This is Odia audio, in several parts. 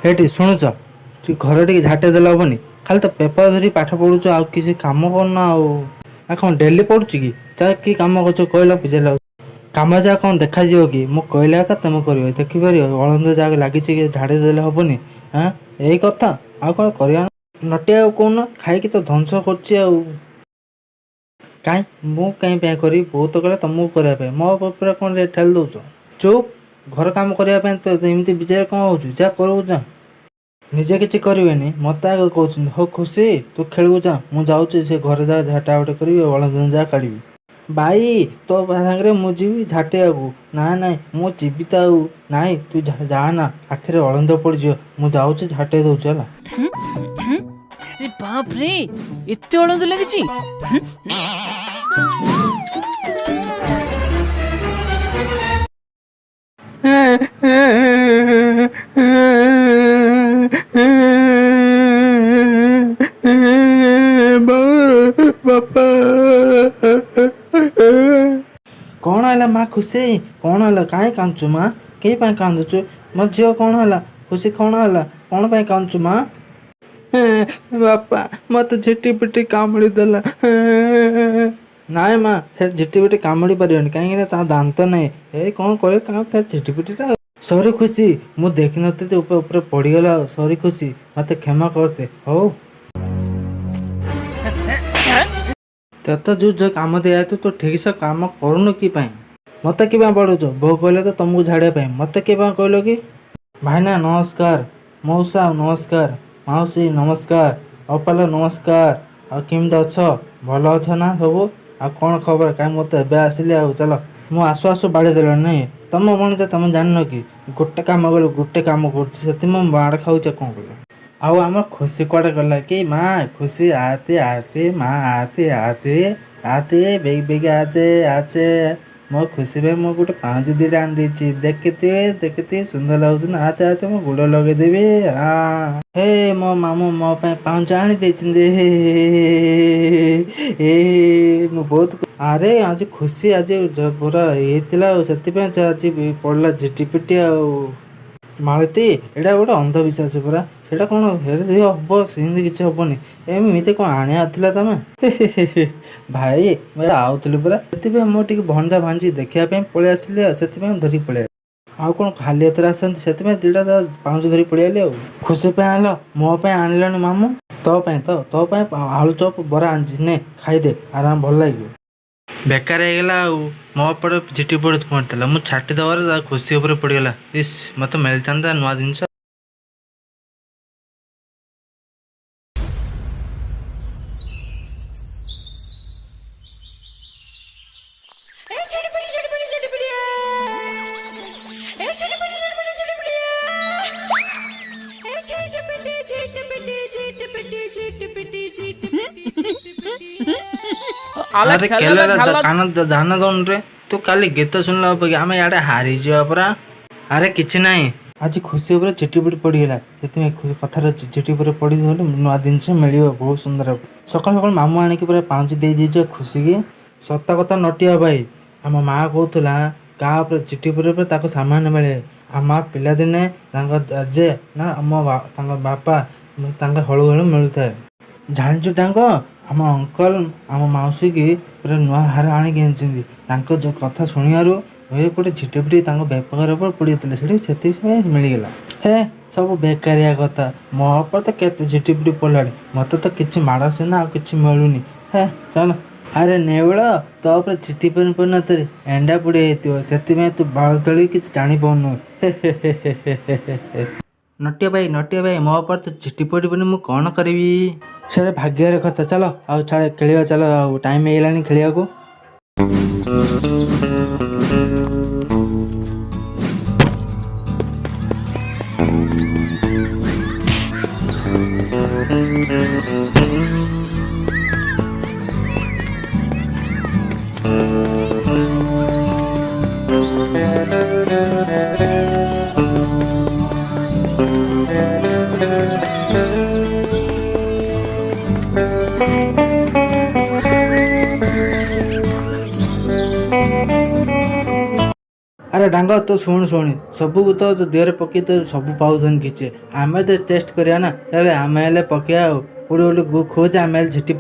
ଏଠି ଶୁଣୁଛ, ଟିକେ ଘରେ ଟିକେ ଝାଟେଇ ଦେଲେ ହେବନି? ଖାଲି ତ ପେପର ଧରି ପାଠ ପଢ଼ୁଛ, ଆଉ କିଛି କାମ କରୁନ। ଆଉ ଆଉ କ'ଣ ଡେଲି ପଢ଼ୁଛି କି? ତାର କି କାମ କରୁଛ କହିଲ? ବୁଝିଲା କାମ ଯାହା କ'ଣ ଦେଖାଯିବ କି? ମୁଁ କହିଲେ ଏକା ତମେ କରିବ। ଦେଖିପାରିବ ଅଳନ୍ଧୁ ଯାହା ଲାଗିଛି କି, ଝାଡ଼ି ଦେଲେ ହେବନି? ଆଁ, ଏଇ କଥା ଆଉ କ'ଣ କରିବା? ନଟିଆକୁ କହୁନ, ଖାଇକି ତ ଧ୍ୱଂସ କରୁଛି। ଆଉ କାଇଁ ମୁଁ କାଇଁ ପାଇଁ କରିବି? ବହୁତ କହିଲା ତମକୁ କରିବା ପାଇଁ, ମୋ ଉପରେ କ'ଣ ଠେଲି ଦେଉଛ? ଚୁପ୍। ଘର କାମ କରିବା ପାଇଁ ତ ଏମିତି ବିଚାର କ'ଣ ହେଉଛୁ? ଯା କରିବୁ ଯା। ନିଜେ କିଛି କରିବେନି, ମୋତେ ଆଗ କହୁଛନ୍ତି। ହଉ ଖୁସି, ତୁ ଖେଳିବୁ ଯା, ମୁଁ ଯାଉଛି ସେ ଘରେ ଯା ଝାଟା ଗୋଟେ କରିବି, ଅଳନ୍ଧୁ ଯାହା କାଢ଼ିବି। ଭାଇ, ତୋ ସାଙ୍ଗରେ ମୁଁ ଯିବି ଝାଟେଇବାକୁ? ନାଇଁ ନାଇଁ, ମୁଁ ଯିବି ତ ଆଉ। ନାଇଁ, ତୁ ଯା ନା, ଆଖିରେ ଅଳନ୍ଧୁ ପଡ଼ିଯିବ। ମୁଁ ଯାଉଛି, ଝାଟେଇ ଦେଉଛି ହେଲା। ଆରେ ବାପରେ, ଏତେ ଅଳନ୍ଧୁ ଲାଗିଛି! ବାପା, କ'ଣ ହେଲା ମା? ଖୁସି, କ'ଣ ହେଲା? କାହିଁ କାନ୍ଦୁଛୁ ମା? କେହି ପାଇଁ କାନ୍ଦୁଛୁ ମୋ ଝିଅ? କ'ଣ ହେଲା ଖୁସି? କ'ଣ ହେଲା? କ'ଣ ପାଇଁ କାନ୍ଦୁଛୁ ମା? ବାପା, ମୋତେ ଝିଟି ପିଟି କାମୁଡ଼ି ଦେଲା। ନାଇଁ ମା, ସେ ଝିଟି ପିଟି କାମୁଡ଼ି ପାରିବନି, କାହିଁକିନା ତା ଦାନ୍ତ ନାହିଁ। ଏ କ'ଣ କରିବ କାମ ଝିଟି ପିଟିଟା? ସରି ଖୁସି, ମୁଁ ଦେଖିନଥିଲି, ଉପରେ ଉପରେ ପଡ଼ିଗଲା। ସରି ଖୁସି, ମୋତେ କ୍ଷମା କରିଦେ। ହଉ, ତତେ ଯୋଉ ଯୋଉ କାମ ଦିଆଯାଇଥିବ, ତୁ ଠିକ୍ ସେ କାମ କରୁନୁ କି ପାଇଁ? ମୋତେ କି ପାଇଁ ପଢ଼ୁଛ? ବୋଉ କହିଲେ ତ ତମକୁ ଝାଡ଼ିବା ପାଇଁ, ମୋତେ କି ପାଇଁ କହିଲ କି? ଭାଇନା ନମସ୍କାର, ମଉସା ନମସ୍କାର, ମାଉସୀ ନମସ୍କାର, ଅପାଲ ନମସ୍କାର। ଆଉ କେମିତି ଅଛ? ଭଲ ଅଛ ନା ସବୁ? ଆଉ କ'ଣ ଖବର? କାଇଁ ମୁଁ ତ ଏବେ ଆସିଲି। ଆଉ ଚାଲ, ମୁଁ ଆସୁ ଆସୁ ବାଡ଼େଇ ଦେଲଣି ନାଇଁ? ତମ ଭଣିଜା ତମେ ଜାଣିନ କି? ଗୋଟେ କାମ କଲେ ଗୋଟେ କାମ କରୁଛି, ସେଥିପାଇଁ ମୁଁ ମାଡ଼ ଖାଉଛି, ଆଉ କ'ଣ କରିବି? ଆଉ ଆମ ଖୁସି କୁଆଡ଼େ ଗଲା କି ମା? ଖୁସି, ଆତେ ଆତେ ମା, ଆତେ ଆତେ ଆତେ, ବେଗି ବେଗି ଆତେ ଆତେ। ମୋ ଖୁସି ପାଇଁ ମୁଁ ଗୋଟେ ପାଉଁଜି ଦୁଇଟା ଆଣିଦେଇଛି। ଦେଖିଥିବେ ଦେଖିଥିବେ, ସୁନ୍ଦର ଲାଗୁଛି ନା? ଆତେ ଆତେ, ମୁଁ ଗୋଡ଼ ଲଗେଇଦେବି। ହେ, ମୋ ମାମୁଁ ମୋ ପାଇଁ ପାଉଁଜି ଆଣି ଦେଇଛନ୍ତି। ହେ ହେ, ମୁଁ ବହୁତ। ଆରେ ଆଜି ଖୁସି ଆଜି ପୁରା ହେଇଥିଲା, ଆଉ ସେଥିପାଇଁ ସେ ଆଜି ପଡ଼ିଲା ଝିଟିପିଟି। ଆଉ ମାଳତୀ, ଏଇଟା ଗୋଟେ ଅନ୍ଧବିଶ୍ୱାସ ପରା। ସେଇଟା କ'ଣ ହେଲେ ହବ? ସେମିତି କିଛି ହବନି। ଏମିତି କ'ଣ ଆଣିବାର ଥିଲା ତମେ? ଭାଇ, ମୁଁ ଏଇଟା ଆଉଥିଲି ପରା, ସେଥିପାଇଁ ମୁଁ ଟିକେ ଭଣଜା ଭାଣିଜି ଦେଖିବା ପାଇଁ ପଳେଇ ଆସିଲି, ଆଉ ସେଥିପାଇଁ ଧରିକି ପଳେଇ ଆସିଲି। ଆଉ କ'ଣ ଖାଲି ହାତରେ ଆସନ୍ତି? ସେଥିପାଇଁ ଦୁଇଟା ପାଉଁଜି ଧରି ପଳେଇ ଆଇଲି। ଆଉ ଖୁସି ପାଇଁ ଆଣିଲ, ମୋ ପାଇଁ ଆଣିଲନି ମାମୁଁ? ତୋ ପାଇଁ ତ, ତୋ ପାଇଁ ଆଳୁ ଚପ ବରା ଆଣିଛି, ନେ ଖାଇଦେ ଆରାମ, ଭଲ ଲାଗିବ। ବେକାର ହେଇଗଲା। ଆଉ ମୋ ଉପରେ ଝିଟି ପଡ଼ି ପଡ଼ିଥିଲା, ମୁଁ ଛାଟି ଦେବାରେ ତା ଖୁସି ଉପରେ ପଡ଼ିଗଲା। ଇସ୍, ମୋତେ ମିଳିଥାନ୍ତା ନୂଆ ଜିନିଷ। ଆରେ କେଲା, କାନ ଧାନ ଦଉନୁ ରେ ତୁ। କାଲି ଗୀତ ଶୁଣିଲା ଅପେକ୍ଷା ଆମେ ଇଆଡ଼େ ହାରିଯିବା ପରା। ଆରେ କିଛି ନାହିଁ, ଆଜି ଖୁସି ଉପରେ ଝିଟିପିଟି ପଡ଼ିଗଲା, ସେଥିପାଇଁ କଥାରେ ଅଛି, ଝିଟି ଉପରେ ପଡ଼ିଗଲେ ନୂଆ ଜିନିଷ ମିଳିବ। ବହୁତ ସୁନ୍ଦର। ସକାଳୁ ସକାଳୁ ମାମୁଁ ଆଣିକି ପୁରା ପାଉଁଜି ଦେଇଦେଇଛ ଖୁସିକି। ସତ କଥା ନଟିଆ ଭାଇ, ଆମ ମା କହୁଥିଲା କାହା ଉପରେ ଝିଟି ଉପରେ ତାକୁ ସାମାନ ମିଳେ। ଆମ ମା ପିଲାଦିନେ ତାଙ୍କ ଜେଜେ ନା ଆମ ତାଙ୍କ ବାପା ତାଙ୍କ ହଳୁ ହଳୁ ମିଳୁଥାଏ। ଜାଣିଛୁ ତାଙ୍କ ଆମ ଅଙ୍କଲ ଆମ ମାଉସୀକି ପୁରା ନୂଆ ହାର ଆଣିକି ଆଣିଛନ୍ତି। ତାଙ୍କ ଯେଉଁ କଥା ଶୁଣିବାରୁ ଏ ଗୋଟେ ଝିଟିପିଟି ତାଙ୍କ ବେକର ଉପରେ ପଡ଼ିଯାଇଥିଲା ସେଠି, ସେଥିପାଇଁ ମିଳିଗଲା। ହେ, ସବୁ ବେକାରିଆ କଥା। ମୋ ଉପରେ ତ କେତେ ଝିଟିପିଟି ପଡ଼ିଲାଣି, ମୋତେ ତ କିଛି ମାଡ଼ ସିନା, ଆଉ କିଛି ମିଳୁନି। ହେ ଚାଲ। ଆରେ ନେଉଳ, ତୋ ଉପରେ ଝିଟିପିଟି ପଡ଼ିନଥିଲେ ଏଣ୍ଡା ପଡ଼ି ଯାଇଥିବ, ସେଥିପାଇଁ ତୁ ବାଳ ତଳି କିଛି ଜାଣିପାରୁନୁ। ହେ ହେ ହେ ହେ ହେ ହେ ହେ। ନଟିଆ ଭାଇ, ନଟିଆ ଭାଇ, ମୋ ଉପରେ ତ ଝିଟି ପଡ଼ିବନି, ମୁଁ କ'ଣ କରିବି? ସେଇଟା ଭାଗ୍ୟର କଥା। ଚାଲ ଆଉ ଛାଡ଼, ଖେଳିବା ଚାଲ, ଆଉ ଟାଇମ୍ ହେଇଗଲାଣି ଖେଳିବାକୁ। ଆରେ ଡାଙ୍ଗ, ତୁ ଶୁଣୁ ଶୁଣି, ସବୁ ତ ତୋ ଦେହରେ ପକେଇ ତ ସବୁ ପାଉଛନ୍ତି କିଛି। ଆମେ ତ ଟେଷ୍ଟ କରିବା ନା, ତାହେଲେ ଆମେ ହେଲେ ପକେଇବା। ଆଉ କୋଉଠି ଗୋଟେ ଖୋଜ, ଆମେ ହେଲେ ଝିଟି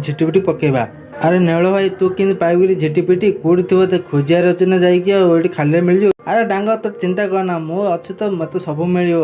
ଝିଟିପିଟି ପକେଇବା। ଆରେ ନେଉଳ ଭାଇ, ତୁ କେମିତି ପାଇବୁ କିରେ ଝିଟିପିଟି? କୋଉଠି ଥିବ ତ ଖୋଜିବାର ଅଛି ନା ଯାଇକି, ଆଉ ଏଠି ଖାଲିରେ ମିଳିଯିବ? ଆରେ ଡାଙ୍ଗ, ତୋ ଚିନ୍ତା କରନା, ମୁଁ ଅଛି ତ, ମତେ ସବୁ ମିଳିବ।